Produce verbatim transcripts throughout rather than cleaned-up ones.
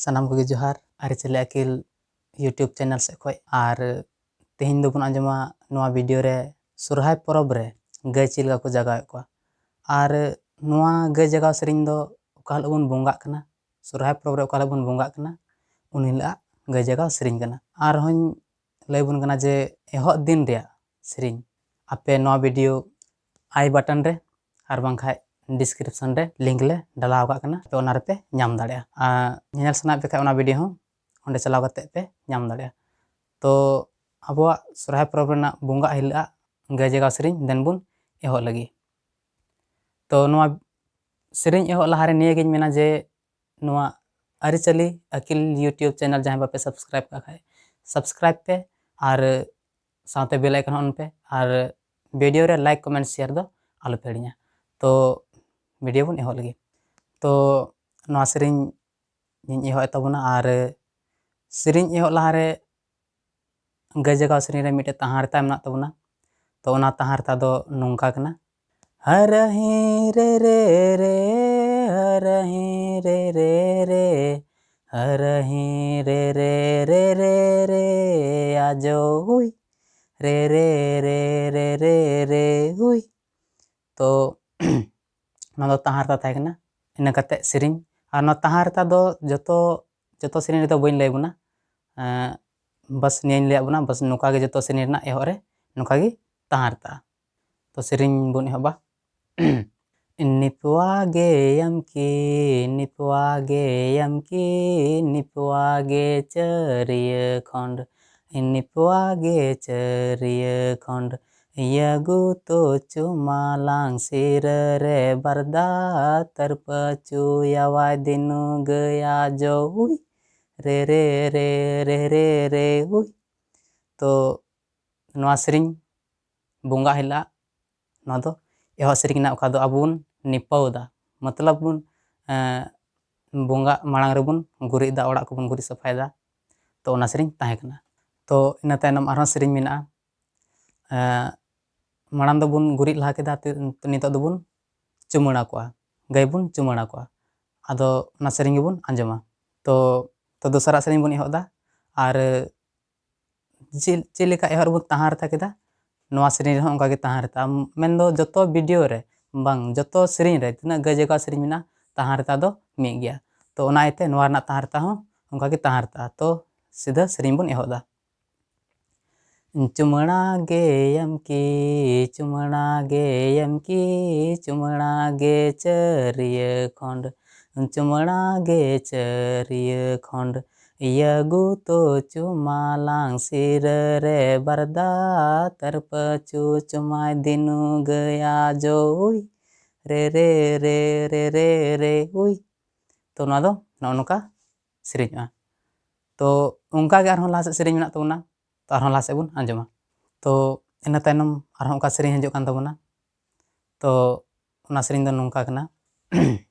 ᱥᱟᱱᱟᱢ ᱠᱚᱜᱮ ᱡᱚᱦᱟᱨ, ᱟᱹᱨᱤᱪᱟᱹᱞᱤ ᱟᱹᱠᱤᱞ YouTube ᱪᱮᱱᱮᱞ ᱥᱮᱫ ᱠᱷᱚᱱ᱾ ᱟᱨ ᱛᱮᱦᱮᱧ ᱫᱚᱵᱚᱱ ᱟᱸᱡᱚᱢᱟ ᱱᱚᱣᱟ ᱵᱷᱤᱰᱤᱭᱳ ᱨᱮ ᱥᱚᱨᱦᱟᱭ ᱯᱚᱨᱚᱵᱽ ᱨᱮ ᱜᱟᱹᱭ ᱪᱮᱫ ᱞᱮᱠᱟ ᱠᱚ ᱡᱟᱜᱟᱣᱮᱫ ᱠᱚᱣᱟ᱾ ᱟᱨ ᱱᱚᱣᱟ ᱜᱟᱹᱭ ᱡᱟᱜᱟᱣ ᱥᱮᱨᱮᱧ ᱫᱚ ᱚᱠᱟ ᱦᱤᱞᱳᱜ ᱵᱚᱱ ᱵᱚᱸᱜᱟᱜ ᱠᱟᱱᱟ, ᱥᱚᱨᱦᱟᱭ ᱯᱚᱨᱚᱵᱽ ᱨᱮ ᱚᱠᱟ ᱦᱤᱞᱳᱜ ᱵᱚᱱ ᱵᱚᱸᱜᱟᱜ ᱠᱟᱱᱟ, ᱩᱱ ᱦᱤᱞᱳᱜ ᱜᱟᱹᱭ ᱡᱟᱜᱟᱣ ᱥᱮᱨᱮᱧ ᱠᱟᱱᱟ᱾ ᱟᱨᱦᱚᱸᱧ ᱞᱟᱹᱭ ᱟᱵᱚᱱ ᱠᱟᱱᱟ ᱡᱮ ᱮᱦᱚᱵ ᱫᱤᱱ ᱨᱮᱭᱟᱜ ᱥᱮᱨᱮᱧ᱾ ᱟᱯᱮ ᱱᱚᱣᱟ ᱵᱷᱤᱰᱤᱭᱳ ᱟᱭ ᱵᱟᱴᱚᱱ ᱨᱮ ᱟᱨ ᱵᱟᱝᱠᱷᱟᱡ ᱰᱤᱥᱠᱨᱤᱯᱥᱚᱱ ᱨᱮ ᱞᱤᱝᱠ ᱞᱮ ᱰᱟᱞᱟᱣ ᱟᱠᱟᱫ ᱠᱟᱱᱟ, ᱟᱯᱮ ᱚᱱᱟ ᱨᱮᱯᱮ ᱧᱟᱢ ᱫᱟᱲᱮᱭᱟᱜᱼᱟ᱾ ᱟᱨ ᱧᱮᱧᱮᱞ ᱥᱟᱱᱟᱭᱮᱫ ᱯᱮ ᱠᱷᱟᱡ ᱚᱱᱟ ᱵᱷᱤᱰᱤᱭᱳ ᱦᱚᱸ ᱚᱸᱰᱮ ᱪᱟᱞᱟᱣ ᱠᱟᱛᱮ ᱯᱮ ᱧᱟᱢ ᱫᱟᱲᱮᱭᱟᱜᱼᱟ᱾ ᱛᱚ ᱟᱵᱚᱣᱟᱜ ᱥᱚᱨᱦᱟᱭ ᱯᱚᱨᱚᱵᱽ ᱨᱮᱱᱟᱜ ᱵᱚᱸᱜᱟᱜ ᱦᱤᱞᱳᱜ ᱟᱜ ᱜᱟᱹᱭ ᱡᱟᱜᱟᱣ ᱥᱮᱨᱮᱧ ᱫᱮᱱ ᱵᱚᱱ ᱮᱦᱚᱵ ᱞᱟᱹᱜᱤᱫ᱾ ᱛᱚ ᱱᱚᱣᱟ ᱥᱮᱨᱮᱧ ᱮᱦᱚᱵ ᱞᱟᱦᱟᱨᱮ ᱱᱤᱭᱟᱹᱜᱤᱧ ᱢᱮᱱᱟ ᱡᱮ ᱱᱚᱣᱟ ᱟᱹᱨᱤᱪᱟᱹᱞᱤ ᱟᱹᱠᱤᱞ YouTube ᱪᱮᱱᱮᱞ ᱡᱟᱦᱟᱸᱭ ᱵᱟᱯᱮ ᱥᱟᱵᱥᱠᱨᱟᱭᱤᱵ ᱠᱟᱜ ᱠᱷᱟᱡ ᱥᱟᱵᱥᱠᱨᱟᱭᱤᱵ ᱯᱮ, ᱟᱨ ᱥᱟᱶᱛᱮ ᱵᱮᱞ ᱟᱭᱠᱚᱱ ᱦᱚᱸ ᱚᱱ ᱯᱮ, ᱟᱨ ᱵᱷᱤᱰᱤᱭᱳ ᱨᱮ ᱞᱟᱭᱤᱠ, ᱠᱚᱢᱮᱱᱴ, ᱥᱮᱭᱟᱨ ᱫᱚ ᱟᱞᱚᱯᱮ ᱦᱤᱲᱤᱧᱟ᱾ ᱛᱚ ᱵᱷᱤᱰᱤᱭᱳ ᱵᱚᱱ ᱮᱦᱚᱵ ᱞᱮᱜᱮ᱾ ᱛᱚ ᱱᱚᱣᱟ ᱥᱮᱨᱮᱧ ᱤᱧ ᱮᱦᱚᱵ ᱮᱫ ᱛᱟᱵᱚᱱᱟ, ᱟᱨ ᱥᱮᱨᱮᱧ ᱮᱦᱚᱵ ᱞᱟᱦᱟᱨᱮ ᱜᱟᱹᱭ ᱡᱟᱜᱟᱣ ᱥᱮᱨᱮᱧ ᱨᱮ ᱢᱤᱫᱴᱮᱡ ᱛᱟᱦᱟᱸ ᱨᱮᱛᱟ ᱢᱮᱱᱟᱜ ᱛᱟᱵᱚᱱᱟ᱾ ᱛᱚ ᱚᱱᱟ ᱛᱟᱦᱟᱸ ᱨᱮᱛᱟ ᱫᱚ ᱱᱚᱝᱠᱟ ᱠᱟᱱᱟ᱾ ᱦᱟᱨᱟᱦᱤ ᱨᱮ ᱨᱮ ᱨᱮ, ᱦᱟᱨᱟᱦᱤ ᱨᱮ ᱨᱮ ᱨᱮ, ᱦᱟᱨᱟᱦᱤ ᱨᱮ ᱨᱮ ᱨᱮ ᱨᱮ, ᱟᱡᱚ ᱦᱩᱭ, ᱨᱮ ᱨᱮ ᱨᱮ ᱨᱮ ᱨᱮ ᱨᱮ ᱦᱩᱭ᱾ ᱛᱚ ᱱᱚᱣᱟ ᱫᱚ ᱛᱟᱦᱟᱸ ᱨᱮᱛᱟ ᱛᱟᱦᱮᱸ ᱠᱟᱱᱟ᱾ ᱤᱱᱟᱹ ᱠᱟᱛᱮ ᱥᱮᱨᱮᱧ, ᱟᱨ ᱱᱚᱣᱟ ᱛᱟᱦᱟᱸ ᱨᱮᱛᱟ ᱫᱚ ᱡᱚᱛᱚ, ᱡᱚᱛᱚ ᱥᱮᱨᱮᱧ ᱨᱮᱫᱚ ᱵᱟᱹᱧ ᱞᱟᱹᱭ ᱟᱵᱚᱱᱟ, ᱮᱸ, ᱵᱟᱥ ᱱᱤᱭᱟᱹᱧ ᱞᱟᱹᱭᱟᱫ ᱵᱚᱱᱟ, ᱵᱟᱥ ᱱᱚᱝᱠᱟ ᱜᱮ ᱡᱚᱛᱚ ᱥᱮᱨᱮᱧ ᱨᱮᱱᱟᱜ ᱮᱦᱚᱵ ᱨᱮ ᱱᱚᱝᱠᱟ ᱜᱮ ᱛᱟᱦᱟᱸ ᱨᱮᱛᱟ᱾ ᱛᱚ ᱥᱮᱨᱮᱧ ᱵᱚᱱ ᱮᱦᱚᱵᱟ᱾ ᱱᱤᱯᱣᱟ ᱜᱮᱭᱟᱢ ᱠᱤ, ᱱᱤᱯᱣᱟ ᱜᱮᱭᱟᱢ ᱠᱤ, ᱱᱤᱯᱣᱟ ᱜᱮ ᱪᱟᱹᱨᱤᱭᱟᱹ ᱠᱷᱚᱸᱰ, ᱱᱤᱯᱣᱟ ᱜᱮ ᱪᱟᱹᱨᱤᱭᱟᱹ ᱠᱷᱚᱸᱰ, ᱤᱭᱟᱹ ᱜᱩᱛᱩ ᱪᱩᱢᱟᱞᱟᱝ ᱥᱤᱨᱟᱹ ᱨᱮ ᱵᱟᱨᱫᱟ, ᱛᱟᱨᱯᱟᱹᱪᱩᱭᱟᱣᱟᱭ ᱫᱤᱱᱩ ᱜᱟᱹᱭᱟ ᱡᱚ ᱦᱩᱭ, ᱨᱮ ᱨᱮ ᱨᱮ ᱨᱮ ᱨᱮ ᱨᱮ ᱦᱩᱭ᱾ ᱛᱚ ᱱᱚᱣᱟ ᱥᱮᱨᱮᱧ ᱵᱚᱸᱜᱟ ᱦᱤᱞᱳᱜ ᱱᱚᱣᱟ ᱫᱚ ᱮᱦᱚᱵ ᱥᱮᱨᱮᱧ ᱠᱟᱱᱟ, ᱚᱠᱟ ᱫᱚ ᱟᱵᱚ ᱵᱚᱱ ᱱᱤᱯᱟᱹᱣ ᱮᱫᱟ, ᱢᱚᱛᱞᱚᱵ ᱵᱚᱱ, ᱮᱸ, ᱵᱚᱸᱜᱟ ᱢᱟᱲᱟᱝ ᱨᱮᱵᱚᱱ ᱜᱩᱨᱤᱡ ᱮᱫᱟ, ᱚᱲᱟᱜ ᱠᱚᱵᱚᱱ ᱜᱩᱨᱤᱡ ᱥᱟᱯᱷᱟᱭᱮᱫᱟ᱾ ᱛᱚ ᱚᱱᱟ ᱥᱮᱨᱮᱧ ᱛᱟᱦᱮᱸ ᱠᱟᱱᱟ᱾ ᱛᱚ ᱤᱱᱟᱹ ᱛᱟᱭᱱᱚᱢ ᱟᱨᱦᱚᱸ ᱥᱮᱨᱮᱧ ᱢᱮᱱᱟᱜᱼᱟ, ᱮᱸ, ᱢᱟᱲᱟᱝ ᱫᱚᱵᱚᱱ ᱜᱩᱨᱤᱡ ᱞᱟᱦᱟ ᱠᱮᱫᱟ, ᱛᱚ ᱱᱤᱛᱚᱜ ᱫᱚᱵᱚᱱ ᱪᱩᱢᱟᱹᱲᱟ ᱠᱚᱣᱟ, ᱜᱟᱹᱭ ᱵᱚᱱ ᱪᱩᱢᱟᱹᱲᱟ ᱠᱚᱣᱟ᱾ ᱟᱫᱚ ᱚᱱᱟ ᱥᱮᱨᱮᱧ ᱜᱮᱵᱚᱱ ᱟᱸᱡᱚᱢᱟ᱾ ᱛᱚ ᱛᱚ ᱫᱚᱥᱟᱨᱟᱜ ᱥᱮᱨᱮᱧ ᱵᱚᱱ ᱮᱦᱚᱵ ᱮᱫᱟ᱾ ᱟᱨ ᱪᱮᱫ ᱪᱮᱫ ᱞᱮᱠᱟ ᱮᱦᱚᱵ ᱨᱮᱵᱚᱱ ᱛᱟᱦᱟᱸ ᱨᱮᱛᱟ ᱠᱮᱫᱟ, ᱱᱚᱣᱟ ᱥᱮᱨᱮᱧ ᱨᱮᱦᱚᱸ ᱚᱱᱠᱟ ᱜᱮ ᱛᱟᱦᱟᱸ ᱨᱮᱛᱟ᱾ ᱢᱮᱱᱫᱚ ᱡᱚᱛᱚ ᱵᱷᱤᱰᱤᱭᱳ ᱨᱮ, ᱵᱟᱝ, ᱡᱚᱛᱚ ᱥᱮᱨᱮᱧ ᱨᱮ ᱛᱤᱱᱟᱹᱜ ᱜᱟᱹᱭ ᱡᱟᱭᱜᱟ ᱥᱮᱨᱮᱧ ᱢᱮᱱᱟᱜᱼᱟ, ᱛᱟᱦᱟᱸ ᱨᱮᱛᱟ ᱫᱚ ᱢᱤᱫ ᱜᱮᱭᱟ᱾ ᱛᱚ ᱚᱱᱟ ᱤᱭᱟᱹᱛᱮ ᱱᱚᱣᱟ ᱨᱮᱱᱟᱜ ᱛᱟᱦᱟᱸ ᱨᱮᱛᱟ ᱦᱚᱸ ᱚᱱᱠᱟ ᱜᱮ ᱛᱟᱦᱟᱸ ᱨᱮᱛᱟ᱾ ᱛᱚ ᱥᱤᱫᱷᱟᱹ ᱥᱮᱨᱮᱧ ᱵᱚᱱ ᱮᱦᱚᱵ ᱮᱫᱟ᱾ ᱪᱩᱢᱲᱟ ᱜᱮᱭᱟᱢ ᱠᱤ, ᱪᱩᱢᱲᱟ ᱜᱮᱭᱟᱢ ᱠᱤ, ᱪᱩᱢᱲᱟ ᱜᱮ ᱪᱟᱹᱨᱤᱭᱟᱹ ᱠᱷᱚᱸᱰ, ᱪᱩᱢᱲᱟ ᱜᱮ ᱪᱟᱹᱨᱤᱭᱟᱹ ᱠᱷᱚᱸᱰ, ᱤᱭᱟᱹ ᱜᱩᱛᱩ ᱪᱩᱢᱟᱞᱟᱝ ᱥᱤᱨᱟᱹ ᱨᱮ ᱵᱟᱨᱫᱟ, ᱛᱟᱨᱯᱟᱹᱪᱩ ᱪᱩᱢᱟᱭ ᱫᱤᱱᱩ ᱜᱟᱹᱭᱟ ᱡᱚᱭ, ᱨᱮ ᱨᱮ ᱨᱮ ᱨᱮ ᱨᱮ ᱨᱮ ᱩᱭ᱾ ᱛᱚ ᱱᱚᱣᱟ ᱫᱚ ᱱᱚᱜᱼᱚ ᱱᱚᱝᱠᱟ ᱥᱮᱨᱮᱧᱚᱜᱼᱟ᱾ ᱛᱚ ᱚᱱᱠᱟ ᱜᱮ ᱟᱨᱦᱚᱸ ᱞᱟᱦᱟ ᱥᱮᱫ ᱥᱮᱨᱮᱧ ᱢᱮᱱᱟᱜ ᱛᱟᱵᱚᱱᱟ᱾ ᱛᱚ ᱟᱨᱦᱚᱸ ᱞᱟᱦᱟ ᱥᱮᱫ ᱵᱚᱱ ᱟᱸᱡᱚᱢᱟ᱾ ᱛᱚ ᱤᱱᱟᱹ ᱛᱟᱭᱱᱚᱢ ᱟᱨᱦᱚᱸ ᱚᱱᱠᱟ ᱥᱮᱨᱮᱧ ᱦᱤᱡᱩᱜ ᱠᱟᱱ ᱛᱟᱵᱚᱱᱟ᱾ ᱛᱚ ᱚᱱᱟ ᱥᱮᱨᱮᱧ ᱫᱚ ᱱᱚᱝᱠᱟ ᱠᱟᱱᱟ᱾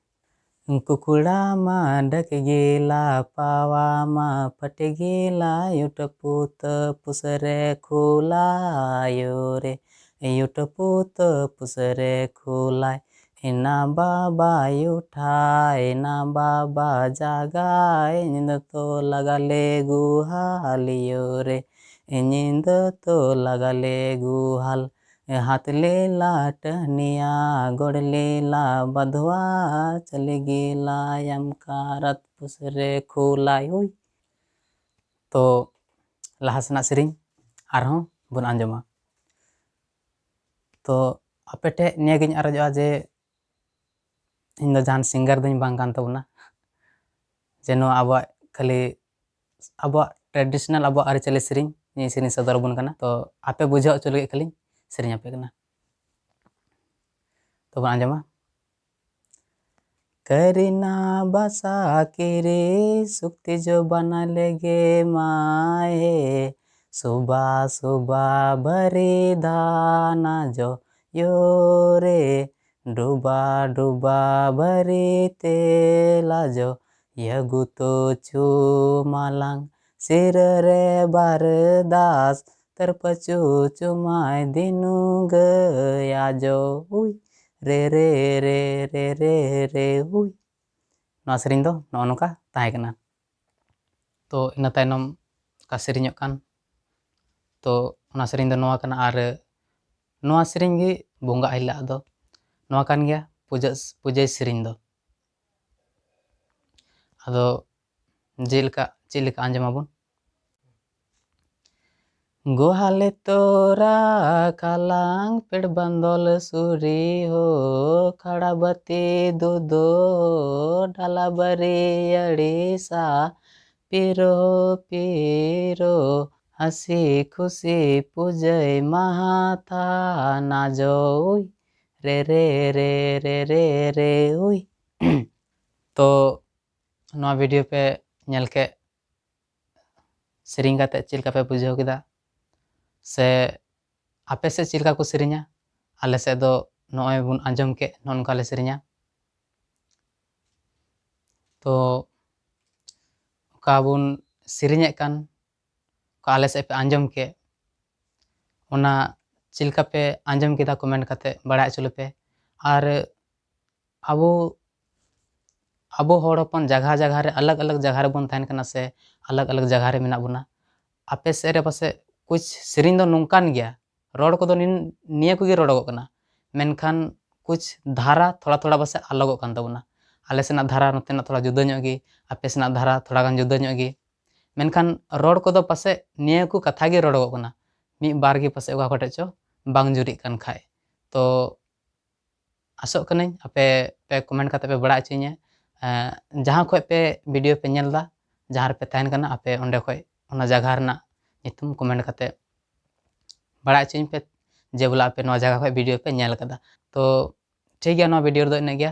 ᱠᱩᱠᱲᱟ ᱢᱟ ᱰᱟᱹᱠ ᱜᱮᱞᱟ, ᱯᱟᱣᱟ ᱢᱟ ᱯᱟᱴ ᱜᱮᱞᱟ, ᱭᱩᱴ ᱯᱩᱛ ᱯᱩᱥ ᱨᱮ ᱠᱷᱩᱞᱟᱭᱳ ᱨᱮ, ᱭᱩᱴ ᱯᱩᱛ ᱯᱩᱥ ᱨᱮ ᱠᱷᱩᱞᱟᱭ, ᱮᱱᱟ ᱵᱟᱵᱟ ᱭᱩᱴᱷᱟᱭ, ᱮᱱᱟ ᱵᱟᱵᱟ ᱡᱟᱜᱟᱭ, ᱧᱤᱫᱟᱹ ᱛᱚ ᱞᱟᱜᱟ ᱞᱮ ᱜᱩᱦᱟᱞᱤᱭᱳ ᱨᱮ, ᱧᱤᱫᱟᱹ ᱛᱚ ᱞᱟᱜᱟ ᱞᱮ ᱜᱩᱦᱟᱞ, ᱦᱟᱛ ᱞᱮ ᱞᱟᱴᱟᱹᱱᱤᱭᱟ, ᱜᱚᱲ ᱞᱮ ᱞᱟ ᱵᱟᱫᱷᱣᱟ, ᱪᱟᱞᱮ ᱜᱮ ᱞᱟᱭᱟᱢ ᱠᱟᱨᱟᱛ ᱯᱩᱥ ᱨᱮ ᱠᱷᱩᱞᱟᱭ ᱦᱩᱭ᱾ ᱛᱚ ᱞᱟᱦᱟ ᱥᱮᱱᱟᱜ ᱥᱮᱨᱮᱧ ᱟᱨᱦᱚᱸ ᱵᱚᱱ ᱟᱸᱡᱚᱢᱟ᱾ ᱛᱚ ᱟᱯᱮ ᱴᱷᱮᱱ ᱱᱤᱭᱟᱹᱜᱤᱧ ᱟᱨᱚᱡᱚᱜᱼᱟ ᱡᱮ ᱤᱧ ᱫᱚ ᱡᱟᱦᱟᱱ ᱥᱤᱝᱜᱟᱨ ᱫᱚᱧ ᱵᱟᱝ ᱠᱟᱱ ᱛᱟᱵᱚᱱᱟ, ᱡᱮ ᱱᱚᱣᱟ ᱟᱵᱚᱣᱟᱜ ᱠᱷᱟᱹᱞᱤ ᱟᱵᱚᱣᱟᱜ ᱴᱨᱮᱰᱤᱥᱚᱱᱟᱞ, ᱟᱵᱚᱣᱟᱜ ᱟᱹᱨᱤᱪᱟᱹᱞᱤ ᱥᱮᱨᱮᱧ ᱤᱧ ᱥᱮᱨᱮᱧ ᱥᱚᱫᱚᱨ ᱟᱵᱚᱱ ᱠᱟᱱᱟ᱾ ᱛᱚ ᱟᱯᱮ ᱵᱩᱡᱷᱟᱹᱣ ᱦᱚᱪᱚ ᱞᱟᱹᱜᱤᱫ ᱠᱷᱟᱹᱞᱤᱧ ᱥᱮᱨᱮᱧ ᱟᱯᱮ ᱠᱟᱱᱟ᱾ ᱛᱚᱵᱚᱱ ᱟᱸᱡᱚᱢᱟ᱾ ᱠᱟᱨᱤᱱᱟ ᱵᱟᱥᱟ ᱠᱤᱨᱤ ᱥᱩᱠᱛᱤ ᱡᱚ ᱵᱟᱱᱟ ᱞᱮᱜᱮ ᱢᱟᱭᱮ, ᱥᱩᱵᱟ ᱥᱩᱵᱟ ᱵᱟᱨᱤ ᱫᱟᱱᱟ ᱡᱚ ᱭᱳ ᱨᱮ, ᱰᱩᱵᱟ ᱰᱩᱵᱟ ᱵᱟᱨᱤ ᱛᱮᱞᱟ ᱡᱚ ᱭᱟᱹᱜᱩ ᱛᱚ ᱪᱩᱢᱟᱞᱟᱝ, ᱥᱤᱨᱟᱹ ᱨᱮ ᱵᱟᱨᱫᱟᱥ, ᱛᱟᱨᱯᱟᱪᱩ ᱪᱩᱢᱟᱭ ᱫᱤᱱᱩ ᱜᱟᱹᱭᱟ ᱡᱚ ᱩᱭ, ᱨᱮ ᱨᱮ ᱨᱮ ᱨᱮ ᱨᱮ ᱨᱮ ᱩᱭ᱾ ᱱᱚᱣᱟ ᱥᱮᱨᱮᱧ ᱫᱚ ᱱᱚᱜᱼᱚ ᱱᱚᱝᱠᱟ ᱛᱟᱦᱮᱸ ᱠᱟᱱᱟ᱾ ᱛᱚ ᱤᱱᱟᱹ ᱛᱟᱭᱱᱚᱢ ᱚᱠᱟ ᱥᱮᱨᱮᱧᱚᱜ ᱠᱟᱱ, ᱛᱚ ᱚᱱᱟ ᱥᱮᱨᱮᱧ ᱫᱚ ᱱᱚᱣᱟ ᱠᱟᱱᱟ᱾ ᱟᱨ ᱱᱚᱣᱟ ᱥᱮᱨᱮᱧ ᱜᱮ ᱵᱚᱸᱜᱟ ᱦᱤᱞᱳᱜ ᱫᱚ ᱱᱚᱣᱟ ᱠᱟᱱ ᱜᱮᱭᱟ, ᱯᱩᱡᱟᱹ, ᱯᱩᱡᱟᱹᱭ ᱥᱮᱨᱮᱧ ᱫᱚ᱾ ᱟᱫᱚ ᱡᱮᱞᱮᱠᱟ, ᱪᱮᱫ ᱞᱮᱠᱟ ᱟᱸᱡᱚᱢᱟᱵᱚᱱ᱾ ᱜᱳᱦᱟᱞᱮ ᱛᱚᱨᱟ ᱠᱟᱞᱟᱝ ᱯᱮᱲ ᱵᱟᱸᱫᱚᱞ ᱥᱩᱨᱤ ᱦᱳ, ᱠᱷᱟᱲᱟᱵᱟᱹᱛᱤ ᱫᱩᱫᱳ ᱰᱟᱞᱟᱵᱟᱨᱤ ᱟᱹᱲᱤᱥᱟ, ᱯᱤᱨᱳ ᱯᱤᱨᱳ ᱦᱟᱹᱥᱤ ᱠᱷᱩᱥᱤ ᱯᱩᱡᱟᱹᱭ ᱢᱟᱦᱟ ᱛᱷᱟᱱᱟ ᱡᱚᱭ ᱨᱮ ᱨᱮ ᱨᱮ ᱨᱮ ᱨᱮ ᱨᱮ ᱩᱭ᱾ ᱛᱚ ᱱᱚᱣᱟ ᱵᱷᱤᱰᱤᱭᱳ ᱯᱮ ᱧᱮᱞ ᱠᱮᱫ, ᱥᱮᱨᱮᱧ ᱠᱟᱛᱮ ᱪᱮᱫ ᱞᱮᱠᱟ ᱯᱮ ᱵᱩᱡᱷᱟᱹᱣ ᱠᱮᱫᱟ? ᱥᱮ ᱟᱯᱮ ᱥᱮᱫ ᱪᱮᱫ ᱞᱮᱠᱟ ᱠᱚ ᱥᱮᱨᱮᱧᱟ? ᱟᱞᱮ ᱥᱮᱫ ᱫᱚ ᱱᱚᱜᱼᱚᱭ ᱵᱚᱱ ᱟᱸᱡᱚᱢ ᱠᱮᱫ, ᱱᱚᱜᱼᱚ ᱱᱚᱝᱠᱟ ᱞᱮ ᱥᱮᱨᱮᱧᱟ᱾ ᱛᱚ ᱚᱠᱟ ᱵᱚᱱ ᱥᱮᱨᱮᱧᱮᱫ ᱠᱟᱱ, ᱚᱠᱟ ᱟᱞᱮ ᱥᱮᱫ ᱯᱮ ᱟᱸᱡᱚᱢ ᱠᱮᱫ, ᱚᱱᱟ ᱪᱮᱫ ᱞᱮᱠᱟ ᱯᱮ ᱟᱸᱡᱚᱢ ᱠᱮᱫᱟ, ᱠᱚᱢᱮᱱᱴ ᱠᱟᱛᱮ ᱵᱟᱲᱟᱭ ᱦᱚᱪᱚ ᱞᱮᱯᱮ᱾ ᱟᱨ ᱟᱵᱚ, ᱟᱵᱚ ᱦᱚᱲ ᱦᱚᱯᱚᱱ ᱡᱟᱭᱜᱟ ᱡᱟᱭᱜᱟ ᱨᱮ, ᱟᱞᱟᱜᱽ ᱟᱞᱟᱜᱽ ᱡᱟᱭᱜᱟ ᱨᱮᱵᱚᱱ ᱛᱟᱦᱮᱱ ᱠᱟᱱᱟ ᱥᱮ ᱟᱞᱟᱜᱽ ᱟᱞᱟᱜᱽ ᱡᱟᱭᱜᱟ ᱨᱮ ᱢᱮᱱᱟᱜ ᱵᱚᱱᱟ᱾ ᱟᱯᱮ ᱥᱮᱫ ᱨᱮ ᱯᱟᱥᱮᱡ ᱠᱩᱪ ᱥᱮᱨᱮᱧ ᱫᱚ ᱱᱚᱝᱠᱟᱱ ᱜᱮᱭᱟ, ᱨᱚᱲ ᱠᱚᱫᱚ ᱱᱤᱱ-, ᱱᱤᱭᱟᱹ ᱠᱚᱜᱮ ᱨᱚᱲᱚᱜᱚᱜ ᱠᱟᱱᱟ, ᱢᱮᱱᱠᱷᱟᱱ ᱠᱩᱪ ᱫᱷᱟᱨᱟ ᱛᱷᱚᱲᱟ ᱛᱷᱚᱲᱟ ᱯᱟᱥᱮᱡ ᱟᱞᱟᱜᱚᱜ ᱠᱟᱱ ᱛᱟᱵᱚᱱᱟ᱾ ᱟᱞᱮ ᱥᱮᱱᱟᱜ ᱫᱷᱟᱨᱟ ᱱᱚᱛᱮᱱᱟᱜ ᱛᱷᱚᱲᱟ ᱡᱩᱫᱟᱹ ᱧᱚᱜ ᱜᱮ, ᱟᱯᱮ ᱥᱮᱱᱟᱜ ᱫᱷᱟᱨᱟ ᱛᱷᱚᱲᱟ ᱜᱟᱱ ᱡᱩᱫᱟᱹ ᱧᱚᱜ ᱜᱮ, ᱢᱮᱱᱠᱷᱟᱱ ᱨᱚᱲ ᱠᱚᱫᱚ ᱯᱟᱥᱮᱡ ᱱᱤᱭᱟᱹ ᱠᱚ ᱠᱟᱛᱷᱟ ᱜᱮ ᱨᱚᱲᱚᱜᱚᱜ ᱠᱟᱱᱟ, ᱢᱤᱫ ᱵᱟᱨ ᱜᱮ ᱯᱟᱥᱮᱡ ᱚᱠᱟ ᱠᱚᱴᱷᱮᱡ ᱪᱚ ᱵᱟᱝ ᱡᱩᱨᱤᱜ ᱠᱟᱱ ᱠᱷᱟᱡ᱾ ᱛᱚ ᱟᱥᱚᱜ ᱠᱟᱹᱱᱟᱹᱧ ᱟᱯᱮ ᱯᱮ ᱠᱚᱢᱮᱱᱴ ᱠᱟᱛᱮ ᱯᱮ ᱵᱟᱲᱟᱭ ᱦᱚᱪᱚᱧᱟ, ᱮᱸ, ᱡᱟᱦᱟᱸ ᱠᱷᱚᱡ ᱯᱮ ᱵᱷᱤᱰᱤᱭᱳ ᱯᱮ ᱧᱮᱞ ᱮᱫᱟ, ᱡᱟᱦᱟᱸ ᱨᱮᱯᱮ ᱛᱟᱦᱮᱱ ᱠᱟᱱᱟ, ᱟᱯᱮ ᱚᱸᱰᱮ ᱠᱷᱚᱡ ᱚᱱᱟ ᱡᱟᱭᱜᱟ ᱨᱮᱱᱟᱜ ᱧᱩᱛᱩᱢ ᱠᱚᱢᱮᱱᱴ ᱠᱟᱛᱮ ᱵᱟᱲᱟᱭ ᱦᱚᱪᱚᱧ ᱯᱮ ᱡᱮ ᱵᱚᱞᱮ ᱟᱯᱮ ᱱᱚᱣᱟ ᱡᱟᱭᱜᱟ ᱠᱷᱚᱡ ᱵᱷᱤᱰᱤᱭᱳ ᱯᱮ ᱧᱮᱞ ᱠᱟᱫᱟ᱾ ᱛᱚ ᱴᱷᱤᱠ ᱜᱮᱭᱟ, ᱱᱚᱣᱟ ᱵᱷᱤᱰᱤᱭᱳ ᱨᱮᱫᱚ ᱤᱱᱟᱹᱜ ᱜᱮᱭᱟ᱾